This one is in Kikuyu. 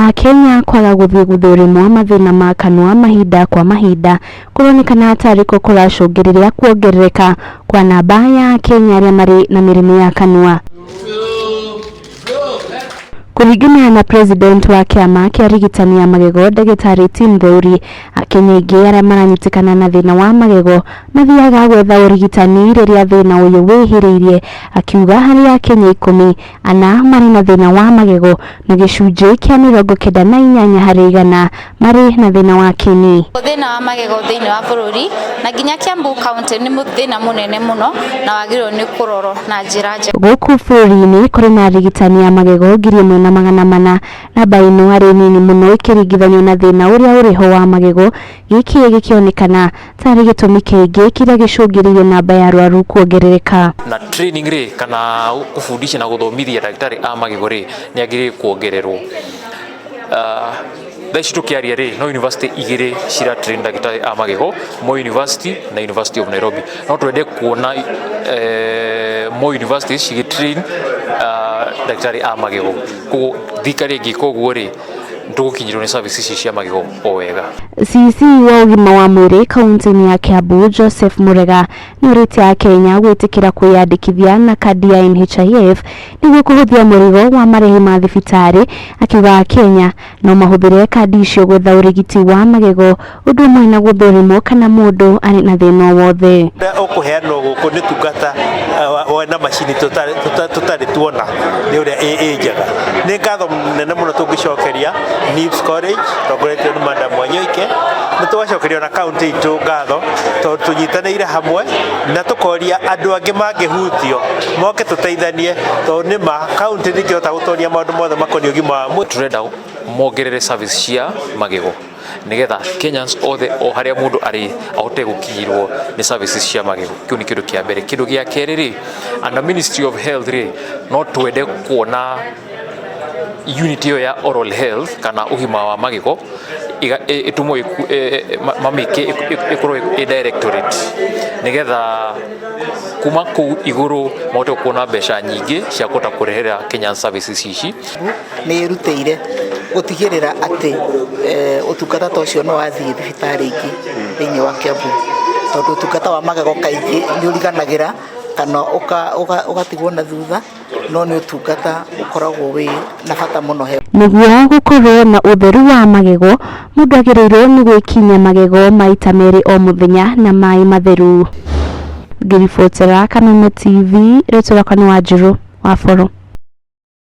Akenya kwaga gũthiĩ gũthũrimwo mathĩna ma kanua mahinda kwa mahinda kũronekana tarĩ ko kũracũngĩrĩria kuongerereka kwa namba ya Akenya arĩa marĩ na mĩrimũ ya kanua. Kũringana na president wa kĩama kĩa arigitani a magego ndagĩtarĩ Tim Theuri, Akenya aingĩ arĩa maranyitĩkana na thĩna wa magego mathiaga gwetha ũrigitani rĩrĩa thĩna ũyũ wĩhĩrĩirie, akiuga harĩ Akenya 10, 4 marĩ na thĩna wa magego na gĩcunjĩ kĩa 98 harĩ igana marĩ na thĩna wa kĩni. Thĩna wa magego thĩinĩ wa bũrũri na nginya Kiambu County nĩ thĩna mũnene mũno na wagĩrĩirwo nĩ kũrorwo na njĩra njega. Gũkũ bũrũri-inĩ kũrĩ na arigitani a magego 1400, namba ĩno arĩ nini mũno ĩkĩringithanio na thĩna ũrĩa ũrĩho wa magego, gĩkĩ gĩkĩonekana tarĩ gĩtũmi kĩngĩ kĩrĩa gĩcũngĩrĩirie namba ya arwaru kuongerereka. Na training rĩ, kana kũbundithia na gũthomithia ndagĩtarĩ a magego rĩ, nĩ agĩrĩire kuongererwo. Thaa ici tũkĩaria rĩ, no university 2 cira train ndagĩtarĩ a magego, Moi University na University of Nairobi. No twende kuona Moi University cigĩ train ndagĩtarĩ a magego. Koguo thirikari ĩngĩka ũguo rĩ, nĩtũgũkinyĩrwo nĩ service ici cia magego o wega. CC wa ũgima wa mwĩrĩ kaunti-inĩ ya Kiambu Joseph Murega nĩ orĩtie Akenya gwĩtĩkĩra kwĩyandĩkithia na kandi ya NHIF nĩguo kũhũthia mũrigo wa marĩhi ma thibitarĩ, akiuga Akenya no mahũthĩre kandi icio gwetha ũrigiti wa magego ũndũ ũmwe na gũthũrimwo kana mũndũ arĩ na thĩna o wothe. Ũrĩa ũkũheanwo gũkũ nĩ tungata na macini tũtarĩ tuona nĩ ũrĩa ĩ njega. Nĩ ngatho nene mũno tũngĩcokeria NIBS College tongoretio nĩ Madam Wanyoike, nĩ tũgacokeria na kaunti itũ ngatho tondũ tũnyitanĩire hamwe na tũkoria andũ angĩ mangĩhutio moke tũteithanie, tondũ nĩ ma kaunti ndĩngĩhota gũtoria maũndũ mothe makoniĩ ũgima wa mwĩrĩ. Tũrenda mongerere service cia magego nigetha Kenyans othe o harĩa mũndũ arĩ ahote gũkinyĩrwo nĩ services cia magego. Kĩu nĩ kĩndũ kĩa mbere. Kĩndũ gĩa kerĩ rĩ, under Ministry of Health rĩ, no twende kuona unit ĩyo ya oral health kana ũgima wa magego ĩtũmwo mamĩke ĩkorwo ĩ directorate, nigetha kuma kũu igũrũ mahote kuona mbeca nyingĩ cia kũhota kũrehera Kenyan services ici. Nĩ ĩrutĩire gũtigĩrĩra atĩ ũtungata ta ũcio no wathiĩ thibitarĩ ingĩ thĩinĩ wa Kiambu, tondũ ũtungata wa magego kaingĩ nĩ ũriganagĩra kana ũgatigwo na thutha, no nĩ ũtungata ũkoragwo wĩ na bata mũno he. Nĩguo gũkorwo na ũtheru wa magego, mũndũ agĩrĩirwo nĩ gwĩkinya magego maita 2 o mũthenya na maĩ matheru. Ngĩribotera Kameme TV, rĩtwa rĩakwa nĩ Wanjirũ wa Boro.